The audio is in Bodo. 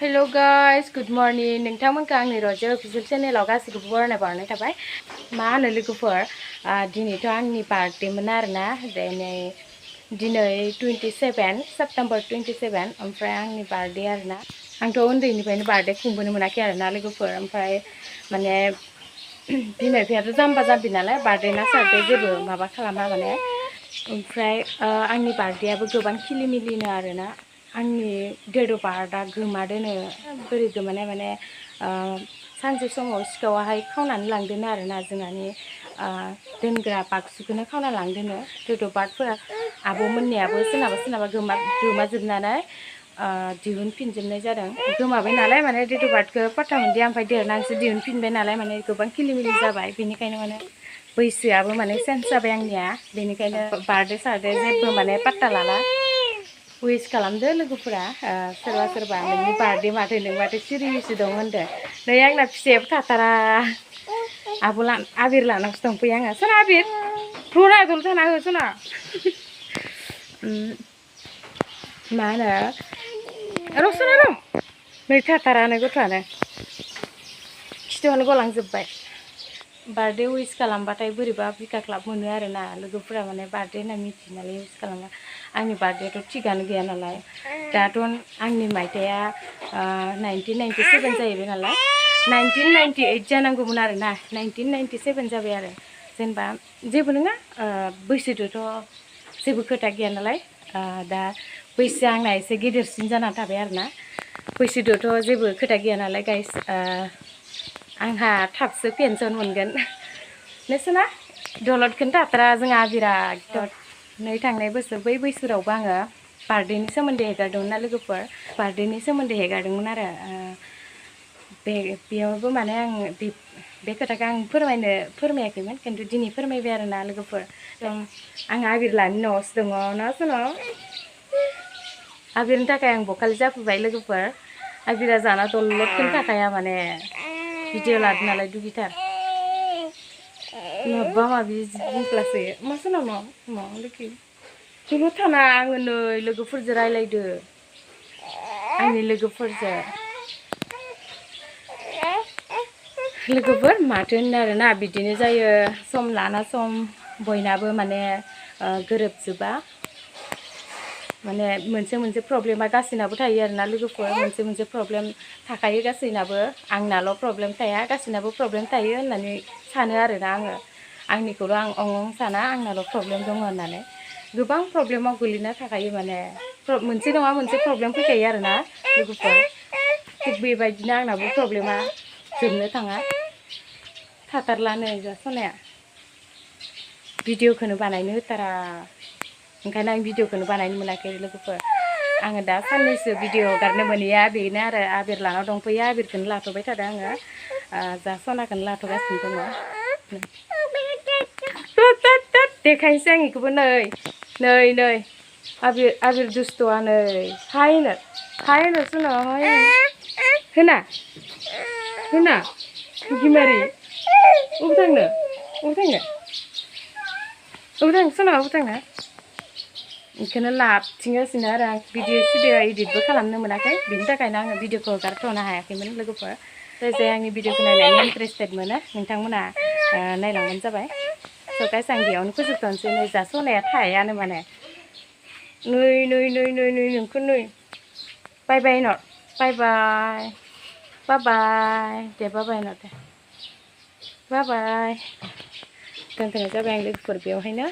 Hello guys, good morning. नोंथांमोनखौ आंनि रजे अफिसियेल चेनेलाव गासैखौबो बरायना बावनाय थाबाय। मा होनो लोगोफोर दिनैथ' आंनि बार्थडेमोन आरोना दिनै 27 सेप्टेम्बर 27 ओमफ्राय आंनि बार्थडे आरोना आंथ' उन्दैनिफ्रायनो बार्थडे खुंबोनो मोनाखै आरोना लोगोफोर ओमफ्राय माने बिमा बिफायाथ' जाम्बा जाम्बि नालाय बार्थडे ना सार्थडे जेबो माबा खालामा माने ओमफ्राय आंनि बार्थडेआबो गोबां खिलिमिलिनो आरोना आंनि डेट अफ बार्थआ गोमादोनो बोरै गोमानाय माने सानसे समाव सिखावाहाय खावनानै लांदोनो आरोना जोंहानि दोनग्रा बाक्सुखौनो खावना लांदोनो डेट अफ बार्थफोरा आब'मोननियाबो सोरनाबा गोमाजोबनानै दिहुनफिनजोबनाय जादों गोमाबाय नालाय माने डेट अफ बार्थखौ पात्ता मोनदिया ओमफ्राय देरनानैसो दिहुनफिनबाय नालाय माने गोबां खिलिमिलि जाबाय बेनिखायनो माने बैसोआबो माने चेन्ज जाबाय आंनिया बेनिखायनो बार्थडे सार्थडे जेबो माने पात्ता लाला उइस खालामदो लोगोफोरा सोरबा सोरबा नोंनि बार्थडे माथो नों माथो सिरियसो दं होनदो नै आंना फिसायाबो थाथारा आबिर लानांगौसो दंफैयो आङो सोना आबिर थुरा दल थाना हो सोना मा होनो रसना दं नै थाथारानो गथ'आनो खिथुआनो गलांजोब्बाय बार्थडे उइस खालामबाथाय बोरैबा बिखा क्लाब मोनो आरोना लोगोफोरा माने बार्थडे होनना मिथियो नालाय उइस खालामबा आंनि बार्थडेआथ' थिगानो गैया नालाय दाथ' आंनि मायथाइया 1997 जाहैबाय नालाय 1998 जानांगौमोन आरोना 1997 जाबाय आरो जेनेबा जेबो नङा बैसोदोथ' जेबो खोथा गैया नालाय दा बैसोआ आंना एसे गेदेरसिन जानानै थाबाय आरोना बैसोदोथ' जेबो खोथा गैया नालाय गाइस आंहा थाबसो पेन्सन मोनगोन नोंसोरना दलदखौनो थाथारा जोंहा बिराद नै थांनाय बोसोर बै बोसोरावबो आङो बार्थडेनि सोमोन्दै हेगारदोंमोन ना लोगोफोर बार्थडेनि सोमोन्दै हेगारदोंमोन आरो बेयावबो माने आं बे खोथाखौ आं फोरमायाखैमोन खिन्थु दिनै फोरमायबाय आरोना लोगोफोर आं आबिर लानि न'आवसो दङ ना सोनो आबिरनि थाखाय आं बखालि जाफैबाय लोगोफोर आबिरा जाना दलदखौनो थाखाया माने भिडिअ लादों नालाय दुगिथार माबा माबि बुंफ्लासो मा सोनाव मा लोगो थुल' थाना आङो नै लोगोफोरजों रायज्लायदो आंनि लोगोफोरजों लोगोफोर माथो होनो आरोना बिदिनो जायो सम लाना सम बयनाबो माने गोरोबजोबा माने मोनसे प्रब्लेमा गासैनाबो थायो आरोना लोगोफोर मोनसे प्रब्लेम थाखायो गासैनाबो आंनाल' प्रब्लेम थाया गासैनाबो प्रब्लेम थायो होननानै सानो आरोना आंनिखौल' आं साना आंनाल' प्रब्लेम दङ होननानै गोबां प्रब्लेमाव गोलैना थाखायो माने मोनसे नङा मोनसे प्रब्लेम फैखायो आरोना लोगोफोर थिग बेबायदिनो आंनाबो प्रब्लेमा जोबनो थाङा थाथारलानो जासनाया भिडिअखौनो बानायनो होथारा ओंखायनो आं भिडिअखौनो बानायनो मोनाखै लोगोफोर आङो दा साननैसो भिडिअ हगारनो मोनैया बेनो आरो आबिर लाना दंफैयो आबिरखौनो लाथ'बाय थादों आङो जासनाखौनो लाथ'गासिनो दङ देखायनोसै आं बेखौबो नै आबिर दुस्थ'आ नै हाय होनो सुनो हाय होना गिमारि अबे थांनो सुनो अबे थांनो बेखौनो लाबथिंगासिनो आरो आं भिडिअ इडिटबो खालामनो मोनाखै बिनि थाखायनो आङो भिडिअखौ हगारथ'नो हायाखैमोन लोगोफोर जाय आंनि भिडिअखौ नायनानै इन्टारेस्टेड मोनो नोंथांमोना नायलांबानो जाबाय स' गाइस आं बेयावनो फोजोबथ'नोसै नै जासनाया थायानो माने नै नोंखौ नै बाय नट बाय दे बाय नट दे बाय दोनथ'नाय जाबाय आं लोगोफोर बेवहायनो